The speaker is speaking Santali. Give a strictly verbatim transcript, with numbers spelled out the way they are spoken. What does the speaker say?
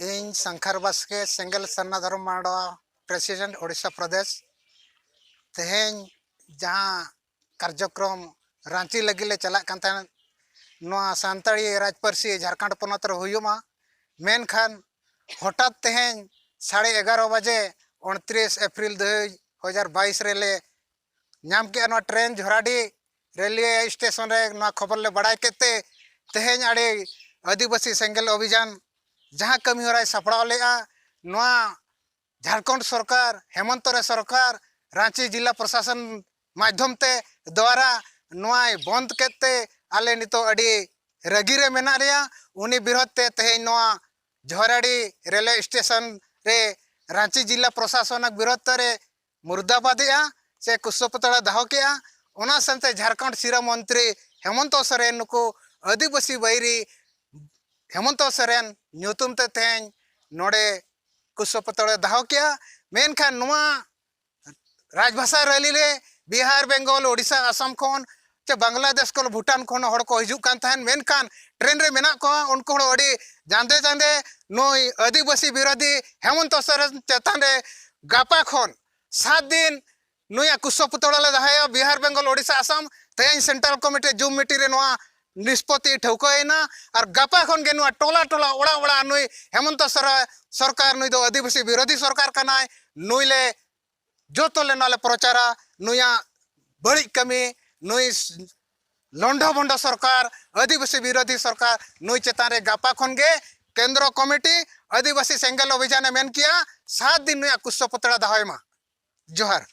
ᱤᱧ ᱥᱟᱝᱠᱷᱟᱨ ᱵᱟᱥᱠᱮ, ᱥᱮᱸᱜᱮᱞ ᱥᱟᱨᱱᱟ ᱫᱷᱚᱨᱚᱢ ᱢᱟᱰᱣᱟ, ᱯᱨᱮᱥᱤᱰᱮᱱᱴ, ᱳᱰᱤᱥᱟ ᱯᱨᱚᱫᱮᱥ᱾ ᱛᱮᱦᱮᱧ ᱡᱟᱦᱟᱸ ᱠᱟᱨᱡᱚᱠᱨᱚᱢ ᱨᱟᱸᱪᱤ ᱞᱟᱹᱜᱤᱫ ᱞᱮ ᱪᱟᱞᱟᱜ ᱠᱟᱱ ᱛᱟᱦᱮᱸᱫ, ᱱᱚᱣᱟ ᱥᱟᱱᱛᱟᱲᱤ ᱨᱟᱡᱽ ᱯᱟᱹᱨᱥᱤ ᱡᱷᱟᱲᱠᱷᱚᱸᱰ ᱯᱚᱱᱚᱛ ᱨᱮ ᱦᱩᱭᱩᱜᱼᱢᱟ, ᱢᱮᱱᱠᱷᱟᱱ ᱦᱚᱴᱟᱛ ᱛᱮᱦᱮᱧ ᱥᱟᱲᱮ ᱮᱜᱟᱨᱚ ᱵᱟᱡᱮ, ᱩᱱᱛᱨᱤᱥ ᱮᱯᱨᱤᱞ ᱫᱩ ᱦᱟᱡᱟᱨ ᱵᱟᱭᱤᱥ ᱨᱮᱞᱮ ᱧᱟᱢ ᱠᱮᱜᱼᱟ ᱱᱚᱣᱟ ᱴᱨᱮᱱ ᱡᱷᱚᱨᱟᱰᱤ ᱨᱮᱞᱣᱮ ᱥᱴᱮᱥᱚᱱ ᱨᱮ᱾ ᱱᱚᱣᱟ ᱠᱷᱚᱵᱚᱨ ᱞᱮ ᱵᱟᱲᱟᱭ ᱠᱮᱫ ᱛᱮ ᱛᱮᱦᱮᱧ ᱟᱹᱰᱤ ᱟᱹᱫᱤᱵᱟᱹᱥᱤ ᱥᱮᱸᱜᱮᱞ ᱚᱵᱷᱤᱡᱟᱱ ᱡᱟᱦᱟᱸ ᱠᱟᱹᱢᱤ ᱦᱚᱨᱟᱭ ᱥᱟᱯᱲᱟᱣ ᱞᱮᱜᱼᱟ, ᱱᱚᱣᱟ ᱡᱷᱟᱲᱠᱷᱚᱸᱰ ᱥᱚᱨᱠᱟᱨ, ᱦᱮᱢᱚᱱᱛᱚ ᱨᱮ ᱥᱚᱨᱠᱟᱨ, ᱨᱟᱸᱪᱤ ᱡᱤᱞᱟ ᱯᱨᱚᱥᱟᱥᱚᱱ ᱢᱟᱫᱽᱫᱷᱚᱢ ᱛᱮ ᱫᱣᱟᱨᱟ ᱱᱚᱣᱟᱭ ᱵᱚᱱᱫ ᱠᱮᱫ ᱛᱮ ᱟᱞᱮ ᱱᱤᱛᱚᱜ ᱟᱹᱰᱤ ᱨᱟᱹᱜᱤ ᱨᱮ ᱢᱮᱱᱟᱜ ᱞᱮᱭᱟ᱾ ᱩᱱᱤ ᱵᱤᱨᱳᱫᱷ ᱛᱮ ᱛᱮᱦᱮᱧ ᱱᱚᱣᱟ ᱡᱷᱚᱨᱟᱰᱤ ᱨᱮᱞᱣᱮ ᱥᱴᱮᱥᱚᱱ ᱨᱮ ᱨᱟᱸᱪᱤ ᱡᱤᱞᱟ ᱯᱨᱚᱥᱟᱥᱚᱱ ᱵᱤᱨᱳᱫᱷ ᱨᱮ ᱢᱩᱨᱫᱟᱵᱟᱫᱮᱜᱼᱟ ᱥᱮ ᱠᱩᱥᱚ ᱯᱩᱛᱲᱟ ᱫᱚᱦᱚ ᱠᱮᱜᱼᱟ᱾ ᱚᱱᱟ ᱥᱟᱶᱛᱮ ᱡᱷᱟᱲᱠᱷᱚᱸᱰ ᱥᱤᱨᱟᱹ ᱢᱚᱱᱛᱨᱤ ᱦᱮᱢᱚᱱᱛᱚ ᱥᱚᱨᱮᱱ ᱱᱩᱠᱩ ᱟᱹᱫᱤᱵᱟᱹᱥᱤ ᱵᱟᱹᱭᱨᱤ ᱦᱮᱢᱚᱱᱛᱚ ᱥᱚᱨᱮᱱ ᱧᱩᱛᱩᱢ ᱛᱮ ᱛᱮᱦᱮᱧ ᱱᱚᱰᱮ ᱠᱩᱥᱚ ᱯᱩᱛᱲᱟ ᱫᱚᱦᱚ ᱠᱮᱜᱼᱟ᱾ ᱢᱮᱱᱠᱷᱟᱱ ᱱᱚᱣᱟ ᱨᱟᱡᱽᱵᱷᱟᱥᱟ ᱨᱮᱞᱤ ᱨᱮ ᱵᱤᱦᱟᱨ, ᱵᱮᱝᱜᱚᱞ, ᱳᱰᱤᱥᱟ, ᱟᱥᱟᱢ ᱠᱷᱚᱱ ᱪᱮ ᱵᱟᱝᱞᱟᱫᱮᱥ ᱠᱷᱚᱱ, ᱵᱷᱩᱴᱟᱱ ᱠᱷᱚᱱ ᱦᱚᱲ ᱠᱚ ᱦᱤᱡᱩᱜ ᱠᱟᱱ ᱛᱟᱦᱮᱸᱱ, ᱢᱮᱱᱠᱷᱟᱱ ᱴᱨᱮᱱ ᱨᱮ ᱢᱮᱱᱟᱜ ᱠᱚᱣᱟ ᱩᱱᱠᱩ ᱦᱚᱲ ᱟᱹᱰᱤ ᱡᱟᱸᱫᱮ ᱡᱟᱸᱫᱮ ᱱᱩᱭ ᱟᱹᱫᱤᱵᱟᱹᱥᱤ ᱵᱤᱨᱳᱫᱷᱤ ᱦᱮᱢᱚᱱᱛᱚ ᱥᱚᱨᱮᱱ ᱪᱮᱛᱟᱱ ᱨᱮ ᱜᱟᱯᱟ ᱠᱷᱚᱱ ᱥᱟᱛ ᱫᱤᱱ ᱱᱩᱭᱟᱜ ᱠᱩᱥᱚ ᱯᱩᱛᱲᱟ ᱞᱮ ᱫᱚᱦᱚᱭᱟ᱾ ᱵᱤᱦᱟᱨ, ᱵᱮᱝᱜᱚᱞ, ᱳᱰᱤᱥᱟ, ᱟᱥᱟᱢ᱾ ᱛᱮᱦᱮᱧ ᱥᱮᱱᱴᱨᱟᱞ ᱠᱚᱢᱤᱴᱤ ᱡᱩᱢ ᱢᱤᱴᱤᱝ ᱨᱮ ᱱᱚᱣᱟ ᱱᱤᱥᱯᱚᱛᱤ ᱴᱷᱟᱹᱣᱠᱟᱹᱭᱮᱱᱟ᱾ ᱟᱨ ᱜᱟᱯᱟ ᱠᱷᱚᱱ ᱜᱮ ᱱᱚᱣᱟ ᱴᱚᱞᱟ ᱴᱚᱞᱟ, ᱚᱲᱟᱜ ᱚᱲᱟᱜ ᱱᱩᱭ ᱦᱮᱢᱚᱱᱛᱚ ᱥᱚᱨ-, ᱥᱚᱨᱠᱟᱨ, ᱱᱩᱭ ᱫᱚ ᱟᱹᱫᱤᱵᱟᱹᱥᱤ ᱵᱤᱨᱳᱫᱷᱤ ᱥᱚᱨᱠᱟᱨ ᱠᱟᱱᱟᱭ᱾ ᱱᱩᱭ ᱞᱮ ᱡᱚᱛᱚ ᱞᱮ ᱱᱚᱣᱟ ᱞᱮ ᱯᱨᱚᱪᱟᱨᱟ᱾ ᱱᱩᱭᱟᱜ ᱵᱟᱹᱲᱤᱡ ᱠᱟᱹᱢᱤ, ᱱᱩᱭ ᱞᱚᱱᱰᱷᱚ ᱵᱷᱚᱱᱰᱚ ᱥᱚᱨᱠᱟᱨ, ᱟᱹᱫᱤᱵᱟᱹᱥᱤ ᱵᱤᱨᱳᱫᱷᱤ ᱥᱚᱨᱠᱟᱨ, ᱱᱩᱭ ᱪᱮᱛᱟᱱ ᱨᱮ ᱜᱟᱯᱟ ᱠᱷᱚᱱ ᱜᱮ ᱠᱮᱱᱫᱨᱚ ᱠᱚᱢᱤᱴᱤ ᱟᱹᱫᱤᱵᱟᱹᱥᱤ ᱥᱮᱸᱜᱮᱞ ᱚᱵᱷᱤᱡᱟᱱᱮ ᱢᱮᱱ ᱠᱮᱜᱼᱟ, ᱥᱟᱛ ᱫᱤᱱ ᱱᱩᱭᱟᱜ ᱠᱩᱥᱚ ᱯᱩᱛᱲᱟ ᱫᱚᱦᱚᱭ ᱢᱟ᱾ ᱡᱚᱦᱟᱨ᱾